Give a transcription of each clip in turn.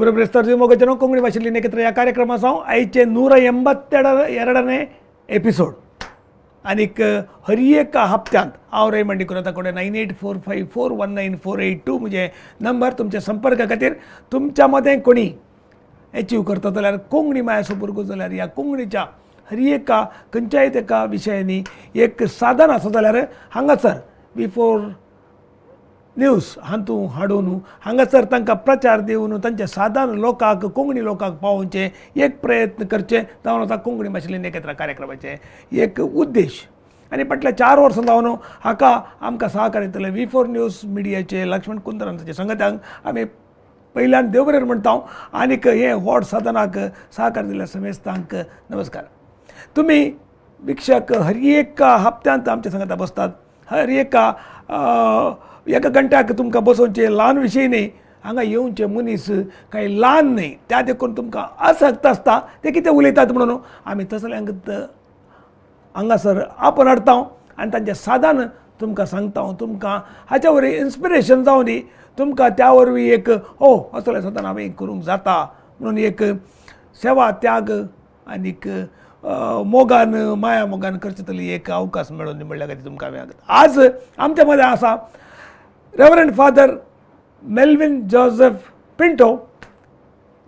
देवबरोबर मोगजनो कोंकणी भाशेंतली एकत्र ह्या कार्यक्रमाचो आयचे 182 एपिसोड आनीक हर एका हप्त्यांत हांव रेमंड डिक्रुजा कडेन 9845419482 म्हजें नंबर तुमच्या संपर्का खातीर. तुमच्या मदें कोणी एचीव करता जाल्यार कोंकणी मायाचो भुरगो जाल्यार ह्या कोंकणीच्या हर एका खंयच्याय एका विशयांनी एक साधन आसा जाल्यार हांगासर V4 news हातूं हाडून हांगासर तांकां प्रचार दिवन तांचे साधन लोकांक कोंकणी लोकांक पावोवचें एक प्रयत्न करचें जावन आतां कोंकणी भाशेंतल्यान एकत्र कार्यक्रमाचें एक उद्देश. आनी फाटल्या 4 वर्सां जावन हाका आमकां सहकार्य दितले V4 news मिडियाचे लक्ष्मण कुंदरांचे संगत्यांक आमी पयल्यान देवबरेर म्हणटा आनीक हें व्हड साधनाक सहकार्य दिल्ल्या समेस्तांक नमस्कार. तुमी भिक्षक हर एका हप्त्यांत आमच्या संगता बसतात, हर एका एका घंट्याक तुमकां बसोवचें ल्हान विशय न्ही, हांगा येवचे मनीस कांय ल्हान न्ही, त्या देखून तुमकां आसक्त आसता ते कितें उलयतात म्हणून आमी तसल्यांक हांगासर आपोवन हाडटा आनी तांचें साधन तुमकां सांगता. तुमकां हाच्या वरवीं इन्स्पिरेशन जावं दी, तुमकां त्या वरवीं एक हो असलें साधन आमी करूंक जाता म्हणून एक सेवा त्याग आनीक मोगान माया मोगान करचे तली एक अवकाश मेळून दी म्हणल्या खातीर तुमकां आमी आज आमच्या मदें आसा reverend father Melvin Joseph Pinto,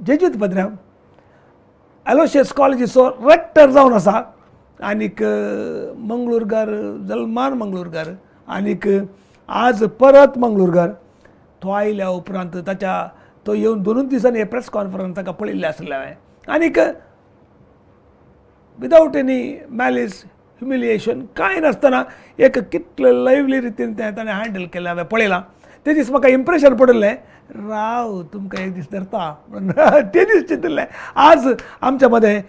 जेजूत पद्र्याव, Aloysius कॉलेजीचो रेक्टर जावन आसा आनीक मंगळूरकार, जल्मान मंगळूरकार आनीक आज परत मंगळूरकार. तो आयल्या उपरांत ताच्या तो येवन 2 दिसांनी हे प्रेस कॉन्फरन्स ताका पळयल्लें आसलें हांवें आनीक विदावट एनी मॅलिस ह्युमिलिएशन कांय नासतना एक कितले लायवली रितीन तें ताणें हँडल केलें हांवें पळयलां. ते दीस म्हाका इम्प्रेशन पडिल्लें, राव तुमकां एक दीस धरता म्हणून ते दीस चिंतिल्लें. आज आमच्या मदें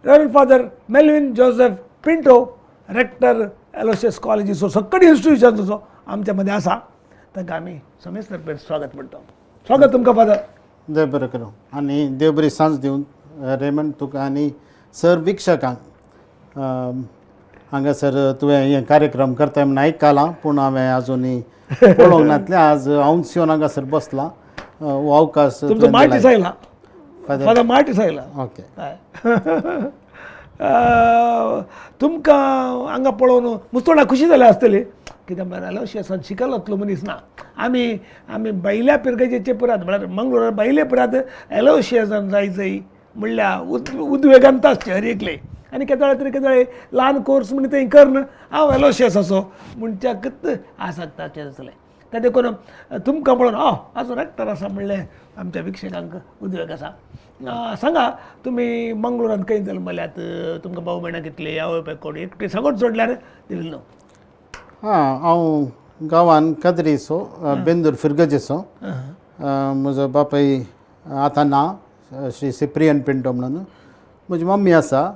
reverend father Melvin Joseph Pinto, rector Aloysius कॉलेजीचो सकट इन्स्टिट्युशनाचो आमच्या मदें आसा. तांकां आमी समेस्त स्वागत म्हणटा. स्वागत तुमकां फादर. देव बरें करूं आनी देव बरी सांज दिवन रेमंड तुका आनी सर वीक्षकांक. हांगासर तुवें हे कार्यक्रम करताय म्हूण आयकलां पूण हांवें आजुनूय पळोवंक नातलें. आज हांवूच येवन हांगासर बसलां, हो अवकाश तुमचो मार्टीस आयला, फादर मार्टीस आयला. ओके, तुमकां हांगा पळोवन मुस्तोणा खुशी जाल्या आसतली, कित्याक म्हळ्यार एलोशियसान शिकलो मनीस ना. आमी आमी भायल्या पिरगेचे पुरात म्हळ्यार मंगळूर भायले पुरात एलोशियसान जाय जाय म्हणल्यार उद्वेगांत आसचें हर एकले. आनी केदोळे तरी केदोळे ल्हान कोर्स म्हण थंय करन हांव एलोशियसाचो म्हणच्याकच आसक्ताचें आसलें. त्या देखून तुमकां पळोवन हय आजो रेक्टर आसा म्हणलें आमच्या वीक्षकांक उद्वेग आसा. सांगा तुमी मंगळुरांत खंय जल्मल्यात, तुमकां भाव भयणां कितली, आवय बापाय कोण, एकटी सगळें जोडल्यार दिल्लो न्हू. हां, हांव गांवान कादरीचो, बेंदूर फिरगजेचो. म्हजो बापाय आतां ना, श्री सिप्रियन पिंटो म्हणून. म्हजी मम्मी आसा,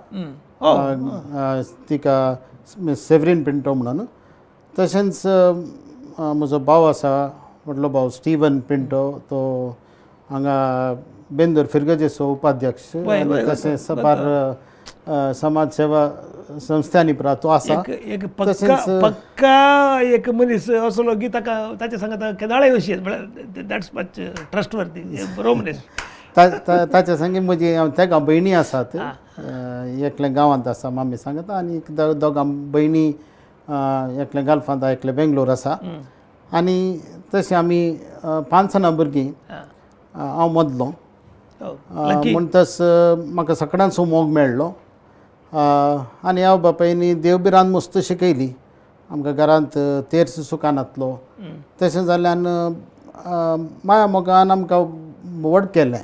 तिका सेवरीन पिंटो म्हणून. तशेंच म्हजो भाव आसा, व्हडलो भाव स्टिवन पिंटो, तो हांगा बेंदूर फिरगजेचो उपाध्यक्ष आनी तशेंच साबार समाज सेवा संस्थांनी तो आसा. एक पक्का एक मनीस असलो की ताका ताच्या सांगता केदाळे अशी म्हळ्यार that's much ट्रस्टवर्दी, बरो मनीस. ताच्या संगी म्हजी तेगा भयणी आसात, एकलें गांवांत आसा मामी सांगता आनी दोगां भयणी एकलें गल्फांत एकलें बेंगलोर आसा. आनी तशें आमी 5 जाणां भुरगीं, हांव मदलो म्हणटच म्हाका सगळ्यांचो मोग मेळ्ळो. आनी हांव बापायनी देवबिरान मस्त शिकयली आमकां, घरांत तेर्स सुखानातलो. तशें जाल्ल्यान माया मोगान आमकां व्हड केलें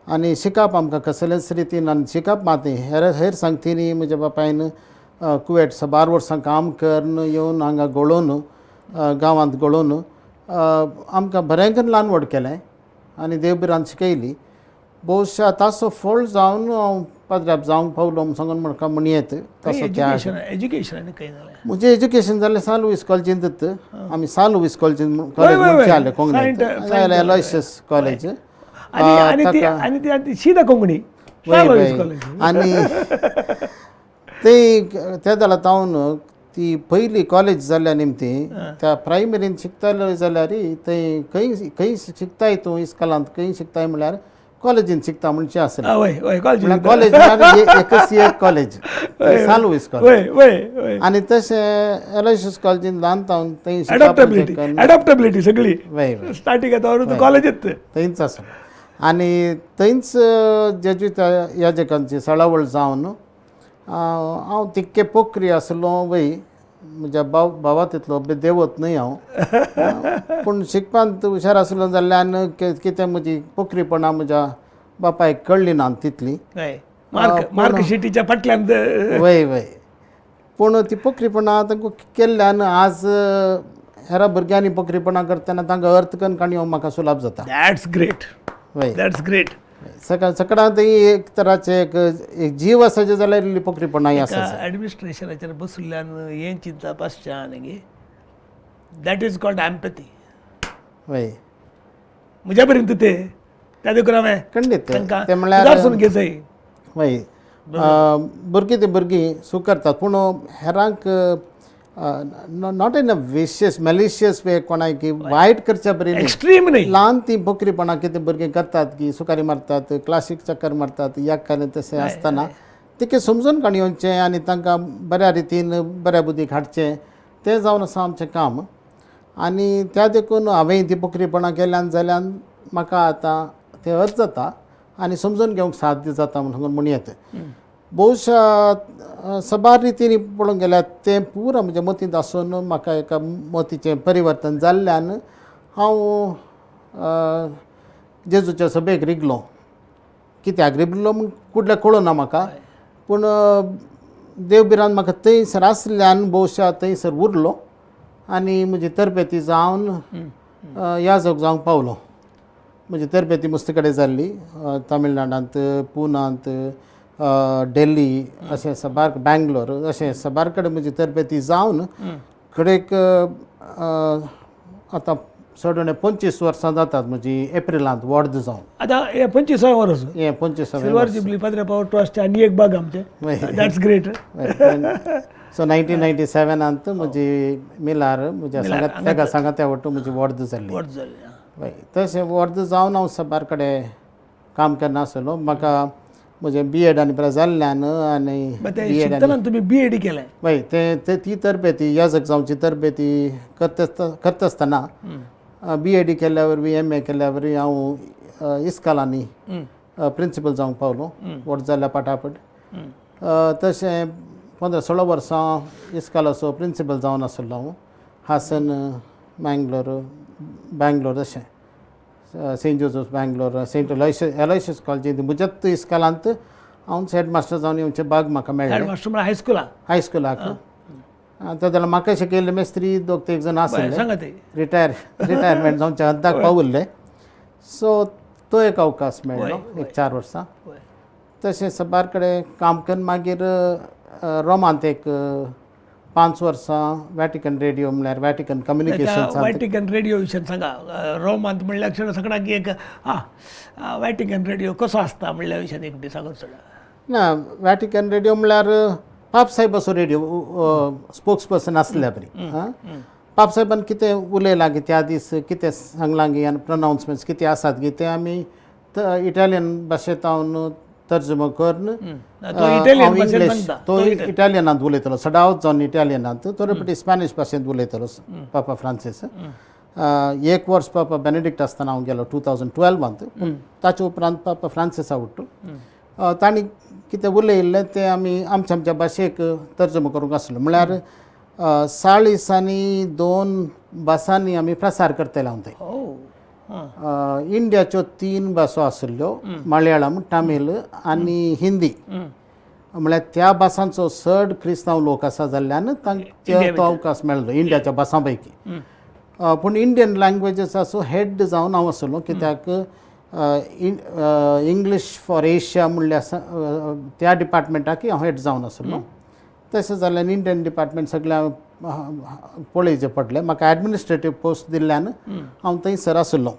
आनी शिकप आमकां कसलेच रितीन आनी शिकप मात हेर हेर सांगतीनी म्हज्या बापायन कुवेट साबार वर्सां काम करून येवन हांगा गळोवन गांवांत गळोवन आमकां बरें करून ल्हान व्हड केलें आनी देवबिरान शिकयली. बहुशा ताचो फळ जावन हांव पाद्राप जावंक पावलो म्हूण सांगून म्हाका म्हणयेत. तसो एज्युकेशन म्हजें एज्युकेशन जालें सान लुईस कॉलेजींतच. आमी सान लुईस कॉलेजीन कॉलेज म्हणचे आसलें कोंकणींत, एलोशियस कॉलेज. आनी ती कोंकणी आनी ते त्या जाल्यार तावन ती पयली कॉलेज जाल्या निमती त्या प्रायमरीन शिकताले जाल्यार थंय खंय खंय शिकताय तूं इस्कॉलांत खंय शिकताय म्हणल्यार कॉलेजीन शिकता म्हणचे आसलें. वय कॉलेज कॉलेज एकच एक कॉलेज सान लुईस कॉलेज. वय आनी तशें एलोयशियस कॉलेजीन ल्हान तावन थंय एडॉप्टेबिलिटी सगळी स्टार्टींग आतां कॉलेजीत थंयच आसा. आनी थंयच जेज्वित याजकांची सळावळ जावन हांव तितके पोखरी आसलो वय, म्हज्या भावा तितलो देवत न्हय हांव, पूण शिकपांत हुशार आसलो जाल्ल्यान कितें म्हजी पोखरीपणां म्हज्या बापायक कळ्ळी ना तितली. मार्कशिटीच्या फाटल्यान वय वय, पूण ती पोखरीपणां तांकां केल्ल्यान आज हेरा भुरग्यांनी पोखरीपणां करतना तांकां अर्थ करून काणी म्हाका सुलाभ जाता. That's great. वय that's great. सकाळ थंय एक तराचे एक जीव आसाचे जाल्यार इल्ली पोखरीपणांय आसा. एडमिनिस्ट्रेशनाचेर बशिल्ल्यान हें चिंतप आसचें न्ही, that is called empathy. वय म्हज्या पर्यंत ते त्या देखून हांवें खंडीत ते म्हणल्यार घेयचय. वय भुरगीं ती भुरगीं सूख करतात, पूण हेरांक not in a vicious malicious way कोणाक वायट करच्या बरी एक्स्ट्रीम न्ही. ल्हान ती बोकरीपणां कितें भुरगीं करतात की सुकारी मारतात, क्लासीक चक्कर मारतात, ह्या कारण तशें आसतना तिके समजून काणी येवचें आनी तांकां बऱ्या रितीन बऱ्या बुद्दीक हाडचें, तें जावन आसा आमचें काम. आनी त्या देखून हांवें ती बोकरीपणां केल्यान जाल्यान म्हाका आतां तें अर्थ जाता आनी समजून घेवंक साध्य जाता म्हणून म्हणयेत. बहुशा सबार रितींनी पळोवंक गेल्यार तें पुरा म्हज्या मतींत आसून म्हाका एका मतीचें परिवर्तन जाल्ल्यान हांव जेजूच्या सभेक रिगलो. कित्याक रिगलो म्हूण कुडल्या कळना म्हाका, पूण देवबिरान म्हाका थंयसर आसल्यान बहुशा थंयसर उरलो आनी म्हजी तरबेती जावन याजक जावंक पावलो. म्हजी तरबेती मुस्त कडेन जाल्ली तामिळनाडांत, पुनांत, डेल्ली अशें सबार, बँगलोर अशें सबार कडेन म्हजी तरबेती जावन कडेक आतां चड उणें 25 वर्सां जातात म्हजी एप्रिलांत वर्द जावन. आतां हें 25 वर्स, हें 25 सिल्वर जुबली पाद्रे पावर ट्रस्ट आनी एक बाग आमचें. That's great. सो 1997 म्हजी मिलार म्हज्या सांगात तेका सांगात्या वटून म्हजी वर्द जाल्ली. वय तशें वर्द जावन हांव सबार कडेन काम करना आसलो. म्हाका म्हजें बी एड आनी बरें जाल्ल्यान आनी बी एड तुमी बी एड केलें. वय तें ती तरबेती याजक जावची तरबेती करता आसतना बी एड केल्या वरवीं एम ए केल्या वरवीं हांव इस्कालांनी प्रिंसिपल जावंक पावलो व्हड जाल्या पाटापट. तशें 15-16 वर्सां इस्कालाचो प्रिंसिपल जावन आसलो हांव, हासन, मँगलोर, बँगलोर अशें सेंट जोजफ बँगलोर, सेंट एलोयशियस कॉलेजींत म्हज्याच इस्कालांत हांव हेडमास्टर जावन येवचें बाग म्हाका मेळ्ळें. हेडमास्टर म्हळ्यार हायस्कुलाक? हायस्कुलाक. ते जाल्यार म्हाका शिकयल्ले मेस्त्री दोग तीग जाण आसले, रिटायरमेंट जावच्या हद्दाक पावल्ले. सो तो एक अवकाश मेळ्ळो एक 4 वर्सां. तशें सबार कडेन काम करून मागीर रोमांत एक 5 वर्सां वॅटिकन रेडियो म्हळ्यार वॅटिकन कम्युनिकेशन. वॅटिकन रेडियो विशयान सांगा. रोमांत म्हणल्यार सगळ्यांक एक वॅटिकन रेडियो कसो आसता म्हणल्या विशयान एक सांगून सोडा. ना, वॅटिकन रेडियो म्हळ्यार पाप साहेबाचो रेडियो स्पोक्स पर्सन आसल्या बरी. पाप साहेबान कितें उलयलां की त्या दीस कितें सांगलां गी आनी प्रोनावन्समेंट्स कितें आसात गी तें आमी इटालियन भाशेंत तर्जमो करून इंग्लीश, तो इटालियनांत उलयतलो सदांच जावन इटालियनांत, थोडे फावटी स्पॅनिश भाशेंत उलयतलो पापा फ्रांसीस. एक वर्स पापा बेनेडिक्ट आसतना हांव गेलो 2012, पूण ताचे उपरांत पापा फ्रांसीस आवडटो. तांणी कितें उलयिल्लें तें आमी आमच्या आमच्या भाशेक तर्जमो करूंक आसलो. म्हळ्यार 42 भासांनी आमी प्रसार करतले हांव थंय. इंडियाच्यो 3 भासो आशिल्ल्यो, मलयाळम, तामील आनी हिंदी. म्हळ्यार त्या भासांचो चड क्रिस्तांव लोक आसा जाल्ल्यान तांकां तो अवकाश मेळ्ळो इंडियाच्या भासां पैकी. पूण इंडियन लँग्वेजीसाचो हेड जावन हांव आसलो, कित्याक इंग्लीश फॉर एशिया म्हणल्यार त्या डिपार्टमेंटाक हांव हेड जावन आसलो. तशें जाल्यार इंडियन डिपार्टमेंट सगळ्या पळोवचें पडलें. म्हाका एडमिनिस्ट्रेटीव पोस्ट दिल्ल्यान हांव थंयसर आसलो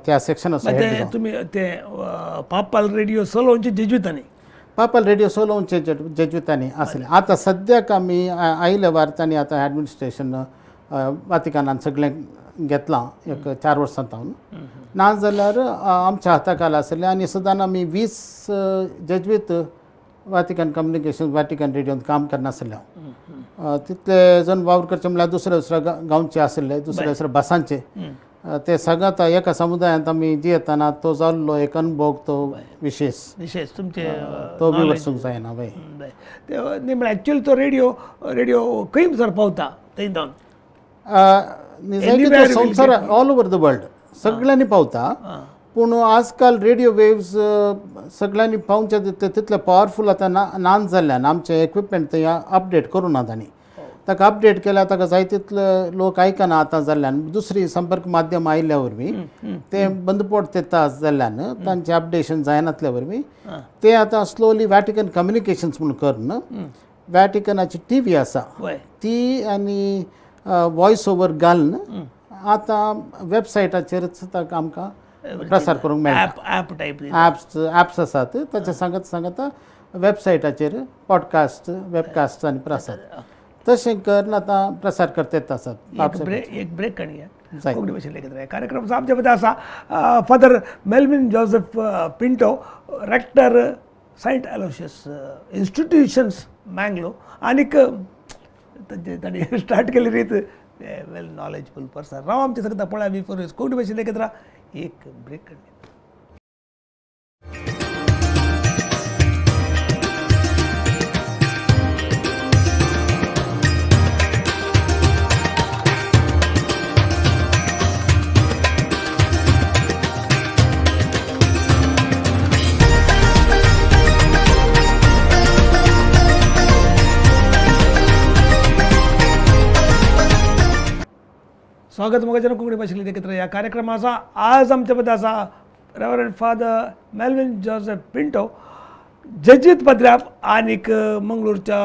त्या सेक्शनाचो. तुमी ते पापाल रेडियो चलोवचे जेज्वितांनी? पापाल रेडियो चलोवचे जेज्वितांनी आसले. आतां सद्याक आमी आयले वार तांणी आतां एडमिनिस्ट्रेशन वातिकानान सगळें घेतलां एक 4 वर्सां जावन. ना जाल्यार आमच्या हाता खाला आशिल्लें आनी सदां आमी 20 जेज्वीत वाटिकन कम्युनिकेशन वाटिकन रेडियोंत काम करनासले हांव. तितले जण वावर करचे म्हणल्यार दुसऱ्या दुसऱ्या गांवचे आशिल्ले, दुसऱ्या दुसऱ्या भासांचे, ते सगळ्या आतां एका समुदायांत आमी जियेतना तो जाल्लो एक अनुभव तो विशेष विशेष तुमचे तो बी वचूंक जायना. बाय न्ही म्हळ्यार एक्चुअली तो रेडियो रेडियो खंय सर पावता थंय जावन संवसार ऑल ओवर the world सगळ्यांनी पावता. पूण आजकाल रेडियो वेव्स सगळ्यांनी पावचे तितले पावरफूल आतां ना जाल्ल्यान आमचें इक्विपमेंट थंय अपडेट करूं ना तांणी. ताका अपडेट केल्यार ताका जाय तितले लोक आयकना आतां जाल्ल्यान, दुसरी संपर्क माध्यम आयिल्ल्या वरवीं ते बंद पडटा जाल्ल्यान तांचें अपडेशन जायनातल्या वरवीं ते आतां स्लोली वॅटिकन कम्युनिकेशन्स म्हूण करून वॅटिकनाची टी व्ही आसा ती आनी वॉयस ओवर घालून आतां वेबसायटाचेरच ताका आमकां प्रसार करूंक मेळटा. ऍप टायप ऍप्स आसात ताचे सांगत सांगत वेबसायटाचेर पॉडकास्ट वेबकास्ट आनी प्रसार तशें करून आतां प्रसार करता आसात. एक ब्रेक काडया कोंकणी भाशेन लेगीत कार्यक्रम आमचे मदें आसा father Melvin Joseph Pinto, rector Saint Aloysius institutions Mangalore, आनीक तांचे तांणी स्टार्ट केली रीत वेल नॉलेजफूल पर्सन. राव आमचे सगळं पळया बी फोर कोंकणी भाशेन लेगीत एक ब्रेक काडया. स्वागत मोगाच्यान कोंकणी भाशेंतली एकत्र ह्या कार्यक्रमाचा. आज आमच्या मदें आसा reverend father Melvin Joseph Pinto, जेजीत पाद्र्याप आनीक मंगळूरच्या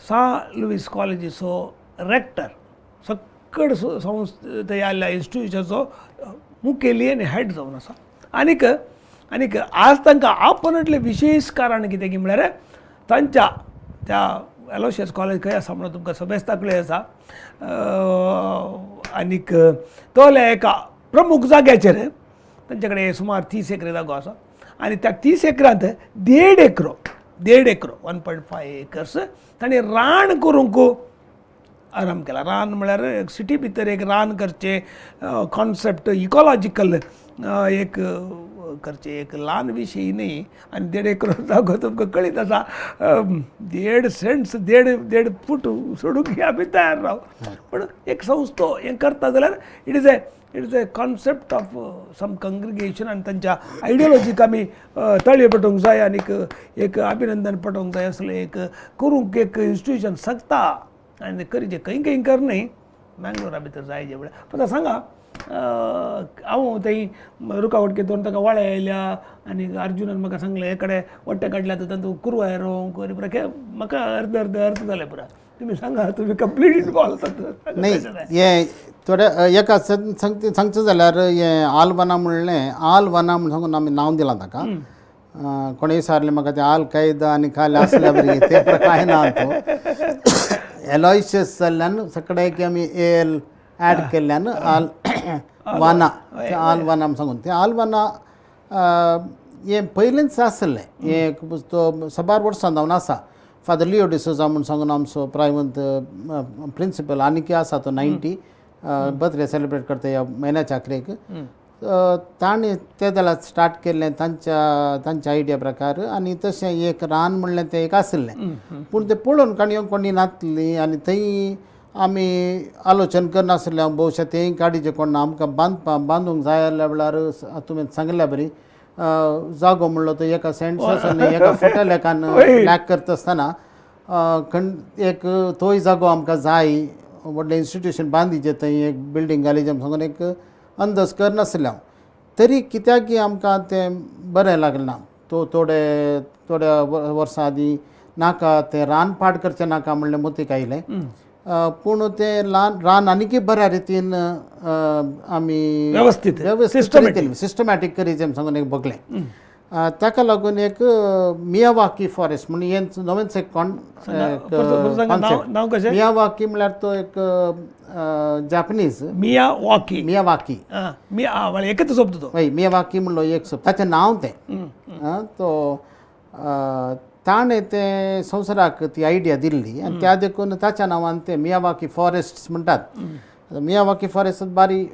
सां लुईस कॉलेजीचो रेक्टर, सक्कड संस्था आयिल्ल्या इन्स्टिट्युशनाचो मुखेली आनी हेड जावन आसा. आनीक आनीक आज तांकां आपणटलें विशेश कारण कितें की म्हळ्यार तांच्या त्या एलोशियस कॉलेज खंय आसा म्हणून तुमकां समेस्ताक कळ्ळें आसा. आनीक तोल्या एका प्रमुख जाग्याचेर तांचे कडेन सुमार 30 एकरी जागो आसा आनी त्या 30 एकरांत 1.5 एकरो 1.5 एकर्स तांणी रान करूंक आराम केला. रान म्हळ्यार सिटी भितर एक रान करचें कॉन्सेप्ट इकॉलॉजिकल एक करचें एक ल्हान विशय न्ही. आनी 1.5 एकरो जागो तुमकां कळीत आसा, 1.5 सेंट्स 1.5 फूट सोडूंक आमी तयार राव, पूण एक संस्था हें करता जाल्यार it is a concept of some congregation आनी तांच्या आयडियोलॉजीक आमी तळये पटोवंक जाय आनीक एक अभिनंदन पटोवंक जाय असलें एक करूंक एक इन्स्टिट्युशन शकता आनी करीचें खंय खंय कर न्ही मँगलोरा भितर जाय जे म्हळ्यार. पण सांगा हांव थंय रुखावट घेवन ताका वाळे आयल्या आनी अर्जुनान म्हाका सांगलें हे कडेन वट्टे काडल्या तर तातूंत कुरवाय रोवंक आनी पुरा म्हाका अर्द अर्द अर्थ जालें पुरा. तुमी सांगा, तुमी कंप्लीट इनवॉल्व. न्ही हें थोडे एका सांगचें जाल्यार हें आलवाना म्हणलें, आलवाना म्हूण सांगून आमी नांव दिलां ताका. कोणें विचारलें म्हाका तें आल कायदा आनी काल आसल्या बरी तें कांय ना तो एलॉयशियस जाल्ल्यान सगळे की आमी एल ॲड केल्ल्यान आल वाना, तें आल वाना म्हूण सांगून तें आलवाना हें पयलींच आसलें. हें तो साबार वर्सां जावन आसा. फादर लियो डिसोजा म्हूण सांगून आमचो प्रायवंत प्रिंसिपल आनीकय आसा तो 90 बर्थडे सेलिब्रेट करता ह्या म्हयन्याच्या आखरेक. ताणें ते जाल्यार स्टार्ट केल्लें तांच्या तांच्या आयडिया प्रकार आनी तशें एक रान म्हणलें तें एक आशिल्लें. पूण तें पळोवन काणयो कोणी नातली आनी थंय आमी आलोचन करनासलें. भोवशा तेंय काडीचें कोण ना आमकां बांदपा बांदूंक जाय जाल्यार वेळार तुवें सांगिल्ल्या बरी जागो म्हणलो तो एका सेंट्स आनी एका फुटा लेखान लॅक करता आसतना एक तोय जागो आमकां जाय, व्हडलें इन्स्टिट्युशन बांदिचें थंय एक बिल्डींग घालीचें सांगून एक अंदाज करनासलें हांव. तरी कित्याक आमकां तें बरें लागलें ना. तो थोडे थोड्या वर्सां आदीं नाका तें रान पाड करचें नाका म्हणलें मतीक आयलें. पूण तें ल्हान रान आनीकय बऱ्या रितीन आमी वेवस्थीत रितीन सिस्टमॅटीक करीत सांगून एक बगलें. ताका लागून एक मियावाकी फॉरेस्ट म्हणून हें नवेंच एक नांव कशें? मियावाकी म्हणल्यार तो एक जापनीज मियावाकी मियावाकी एकच शब्द तो. हय, मियावाकी म्हणलो एक शब्द, ताचें नांव तें. तो ताणें तें संवसाराक ती आयडिया दिल्ली आनी त्या देखून ताच्या नांवान ते मियावाकी फॉरेस्ट म्हणटात. मियावाकी फॉरेस्ट बारी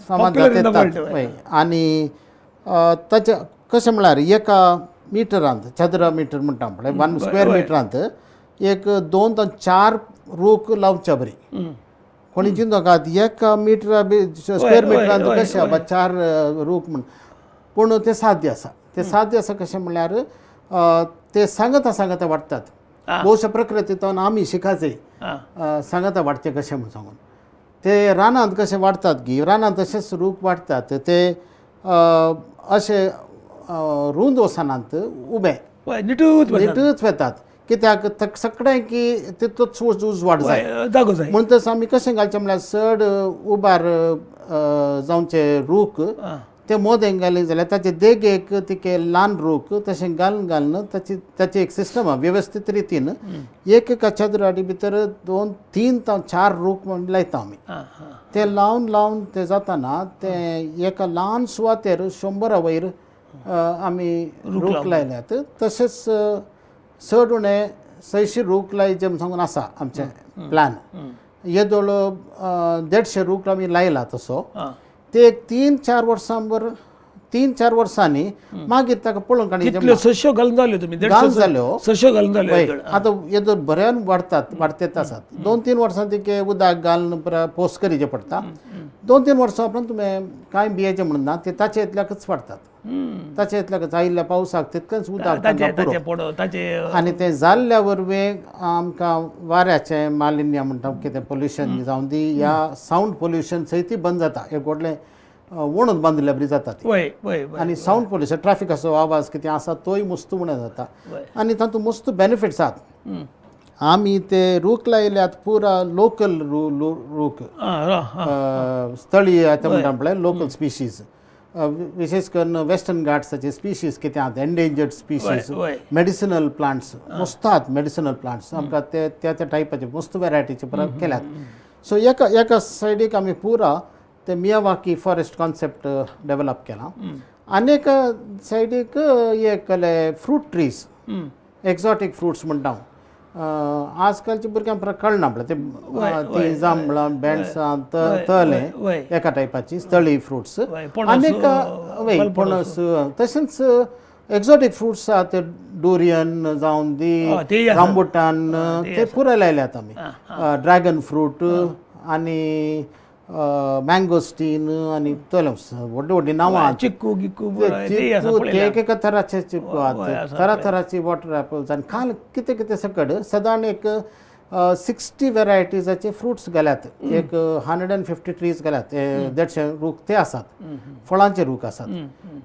फामाद जातात. हय, आनी ताचें कशें म्हळ्यार एका मिटरांत, चदरा मिटर म्हणटा पळय, 1 स्क्वेअर मिटरांत एक 2 ते 4 रूख लावच्या बरी. कोणी चिंतकात एका मिटरा स्क्वेअर मिटरांत कशें बाबा 4 रूख म्हण, पूण तें साध्य आसा. तें साध्य आसा कशें म्हणल्यार ते सांगता सांगता वाडटात. भोवशा प्रकृतींतल्यान आमी शिकाचे सांगता वाडचें कशें म्हूण सांगून. ते रानांत कशें वाडटात गी, रानांत तशेंच रूख वाडटात ते अशे रूंद वचनात, उबे निटूच वेतात. कित्याक सगळें की तितलोच उजवाड जाय म्हणटच आमी कशें घालचें म्हणल्यार चड उबार जावचे रूख ते मोदें घाले जाल्यार ताचे देगेक तिके ल्हान रूख तशें घालून घालून ताची ताची एक सिस्टम आहा वेवस्थीत रितीन. एक एका चदराडी भितर 2, 3 ते 4 रूख म्हण लायता आमी. ते लावन लावन ते जाताना ते एका ल्हान सुवातेर 100 वयर आमी रूख लायल्यात. तशेंच चड उणें 600 रूख लायचे म्हूण सांगून आसा आमचें प्लॅन. येदोळ 150 रूख आमी लायला तसो. ते एक 3-4 वर्सां 3-4 वर्सांनी मागीर ताका पळोवंक आनी सश्यो घालून जाल्यो तुमी घालून जाल्यो सश्यो घालून जाल्यो. आतां येदोळ बऱ्यान वाडटात वाडतेत आसात. 2-3 वर्सां तिके उदक घालून पोस करीचें पडटा. 2-3 वर्सां उपरांत तुमी कांय भियेचें म्हणून ना, ते ताचे इतल्याकच वाडटात. ताचे इतल्याकच आयिल्ल्या पावसाक तितकेंच उदक आनी तें जाल्ल्या वरवीं आमकां वाऱ्याचें मालिन्य म्हणटा कितें पोल्युशन जावं दी या सावंड पोल्युशन सयत बंद जाता. एक व्हडलें वणत बांदिल्ल्या बरी जाता ती. आनी सावंड पोल्युशन ट्राफिकाचो आवाज कितें आसा तोय मस्त उणें जाता आनी तातूंत मस्त बेनिफिट्स आसात. आमी ते रूख लायल्यात पुरा लोकल रूख, स्थळीय आतां म्हणटा पळय लोकल स्पिशीज, विशेष करून वेस्टर्न घाट्साचे स्पिशीज कितें आहात, एंडेंजर्ड स्पिशीज, मेडिसिनल प्लांट्स मस्त आहात. मेडिसिनल प्लांट्स आमकां ते त्या त्या टायपाचे मस्त वेरायटीचे परत केल्यात. सो एका एका सायडीक आमी पुरा ते मियावाकी फॉरेस्ट कॉन्सेप्ट डेवलप केला आनी एका सायडीक हे केले फ्रूट ट्रीज, एक्झॉटीक फ्रुट्स म्हणटा हांव. आजकालच्या भुरग्यांक कळना म्हळ्यार ते ती जांबळां बेणसां तळें एका टायपाची स्थळी फ्रुट्स आनी वय पणस. तशेंच एक्झॉटीक फ्रुट्स आहा ते डुरियन जावन दी, रामबुटान ते पुराय लायल्यात आमी. ड्रॅगन फ्रूट आनी मँगोस्टीन आनी तले व्हडली व्हडली नांवां, चिक्कू गिक्कू ते एक एका तराचे चिक्कू आहात, तरातराची वॉटर एपल्स आनी काल कितें कितें सकट सदांच एक 60 वेरायटीजाचे फ्रुट्स घाल्यात. एक 150 ट्रीज घाल्यात, 150 रूख ते आसात, फळांचे रूख आसात.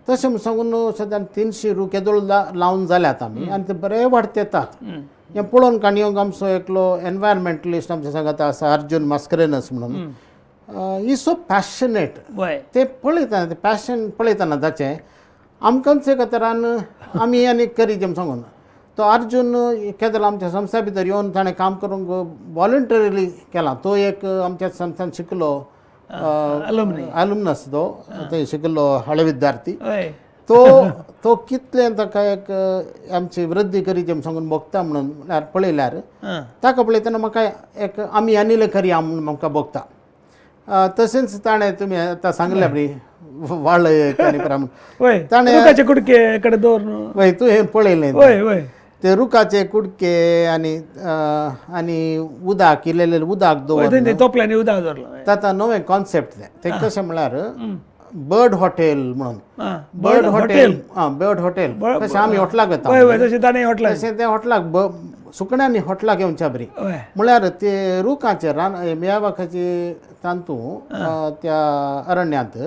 तशें म्हूण सांगून सदां 300 रूख येदोळ लावन जाल्यात आमी आनी ते बरे वाडत येतात. हें पळोवन काणयो आमचो एकलो एनवायरमेंटलिस्ट आमच्या सांगाता आसा, अर्जुन मास्करेनस म्हणून, ही सो पॅशनेट. ते पळयतना ते पॅशन पळयतना ताचें आमकांच एका तरान आमी आनी करीत म्हूण सांगून तो अर्जुन केदल आमच्या संस्था भितर येवन ताणें काम करूंक वॉलंटरीली केलां. तो एक आमच्या संस्थान शिकलो एलुमनस, तो थंय शिकिल्लो हळे विद्यार्थी. तो तो कितलें ताका एक आमची वृद्धी करीत म्हूण सांगून भोगता म्हणून म्हळ्यार पळयल्यार ताका पळयतना म्हाका एक आमी आनी करया म्हूण म्हाका भोगता. तशेंच ताणें तुमी आतां सांगलें पळय वाळय ताणें रुखाचे कुडके कडेन दवरून, वय तूं हें पळयलें ते रुखाचे कुडके आनी आनी उदक इल्लें उदक दवर तोपल्यांनी उदक दवरलां. ताता नवें कॉन्सेप्ट तें तें कशें म्हळ्यार बर्ड हॉटेल म्हणून. बर्ड हॉटेल, आं बर्ड हॉटेल कशें आमी हॉटलाक वता तशें तें हॉटलाक सुकण्यांनी हॉटलाक येवच्या बरी म्हळ्यार ते रुखाचे रान मियावाकाचे तांतू त्या अरण्यांत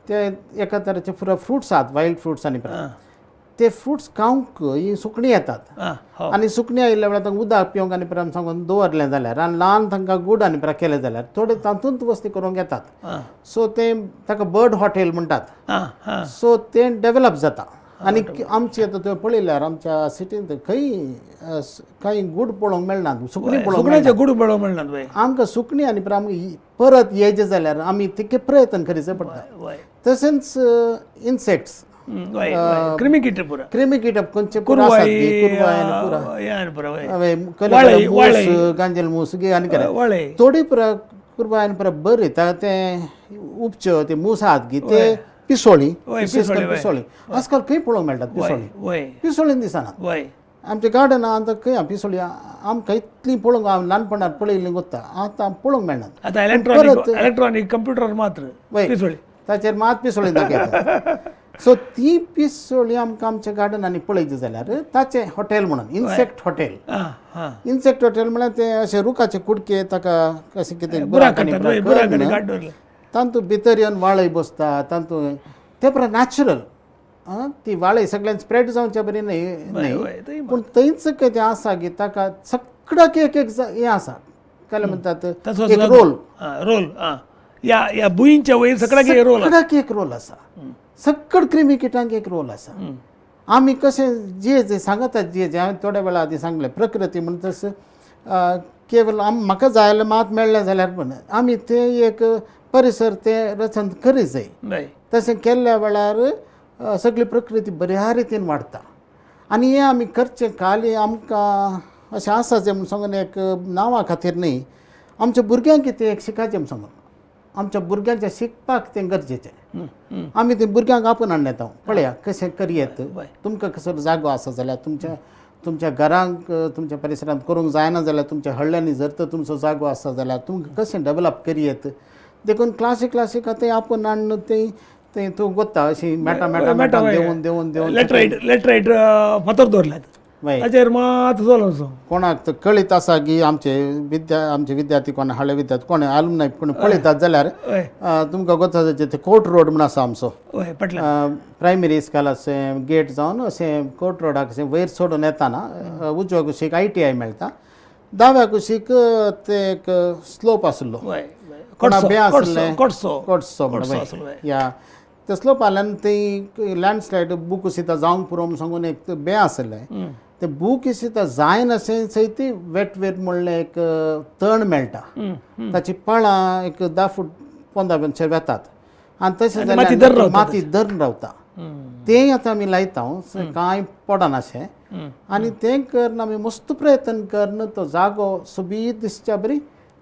ते एका तरेचे फ्रुट्स आहात, वायल्ड फ्रुट्स आनी ते फ्रुट्स खावंक ही सुकणीं येतात आनी सुकणीं आयिल्ल्या वेळार तांकां उदक पिवंक आनी परत सांगून दवरलें जाल्यार आनी ल्हान तांकां गुड आनी परत केलें जाल्यार थोडे तातूंत वस्ती करूंक येतात. सो तें ताका बर्ड हॉटेल म्हणटात. सो तें डेवलप जाता. आनी आमची आतां तुवें पळयल्यार आमच्या सिटींत खंय कांय गुड पळोवंक मेळना, सुकणीं पळोवंक सुकण्याचे गुड पळोवंक मेळना आमकां. सुकणीं आनी आमकां परत येयचें जाल्यार आमी तितके प्रयत्न करीचे पडटा. तशेंच इन्सेक्ट्स, क्रिमिकीट, क्रिमिकीट खंयचे कुरवाय, गांजेल मूस आनी कितें थोडी पुरा कुरवाय आनी पुरा बरी तें उपच्यो ते मूस आहात गी ते पिसोळी, पिसोळी आजकाल खंय पळोवंक मेळटात. पिसोळी पिसोळीन दिसना आमच्या गार्डन आतां खंय पिसोळी आमकां इतली पळोवंक हांव ल्हानपणार पळयल्ली गोत्ता आतां पळोवंक मेळना. आतां इलेक्ट्रॉनीक इलेक्ट्रॉनीक कंप्युटर मात्र पिसोळी ताचेर मात पिसोळी दाखयता. सो ती पिसोळी आमकां आमच्या गार्डनांनी पळयची जाल्यार ताचें हॉटेल म्हणून इन्सेक्ट हॉटेल, इन्सेक्ट हॉटेल म्हळ्यार ते अशे रुखाचे कुडके ताका कशें कितें तातूंत भितर येवन वाळय बसता, तातूंत ते पुरा नॅचरल ती वाळय सगळ्यांक स्प्रेड जावच्या बरी न्हय न्हय, पूण थंयच कितें आसा की ताका सगळ्याक एक एक हें आसा, काय म्हणटात एक रोल, रोल ह्या भुंयच्या वयर सगळ्याक एक रोल, सगळ्याक एक रोल आसा, सगळ क्रिमी किटांक एक रोल आसा. आमी कशें जे जे सांगतात जे जे हांवें थोड्या वेळा आदीं सांगलें प्रकृती म्हण तशें केवल म्हाका जाय जाल्यार मात मेळ्ळें जाल्यार पण आमी तें एक परिसर तें रचन करी जाय. तशें केल्ल्या वेळार सगळी प्रकृती बऱ्या रितीन वाडटा. आनी हें आमी करचें खाली आमकां अशें आसा जें म्हूण सांगून एक नांवा खातीर न्ही, आमच्या भुरग्यांक तें एक शिकाचें म्हूण सांगून आमच्या भुरग्यांच्या शिकपाक तें गरजेचें. आमी तें भुरग्यांक आपोवन हाडलें हांव पळया कशें करयेत, तुमकां कसो जागो आसा जाल्यार तुमच्या तुमच्या घरांक तुमच्या परिसरांत करूंक जायना जाल्यार तुमच्या हळ्ळ्यांनी जर तर तुमचो जागो आसा जाल्यार तुमकां कशें डेवलप करयेत. देखून क्लासी क्लासीक आतां आपोवन हाडून तें तें तूं गोत्ता अशी मेटा मेटा मेटा देंवून देंवून देंवून लेटरायट लेटरायट फातर दवरल्यात ताचेर मात चलो. कोणाक तर कळीत आसा की आमचे आमचे विद्यार्थी कोण हाडले विद्यार्थी कोण आलुमनाय कोण पळयतात जाल्यार तुमकां गोता जाचें ते कोर्ट रोड म्हूण आसा आमचो प्रायमरी इस्कॉलाचें गेट जावन अशें कोर्ट रोडाक अशें वयर सोडून येताना उजव्या कुशीक ITI मेळटा, दाव्या कुशीक ते एक स्लोप आसलो आसलें कोटसो या ते स्लोप आसल्यान ती लँडस्लायड बूक सिता जावंक पुरो म्हूण सांगून एक बें आसलें, ते बूक सिता जायनाशें सयत वेट वेट म्हणलें एक तण मेळटा, ताची पाळां एक 10 फूट 15 फुटांचेर वेतात आनी तशें जाल्यार माती धरून रावता. तें आतां आमी लायता कांय पडनाशें आनी तें करून आमी मस्त प्रयत्न करून तो जागो सोबीत दिसच्या बरी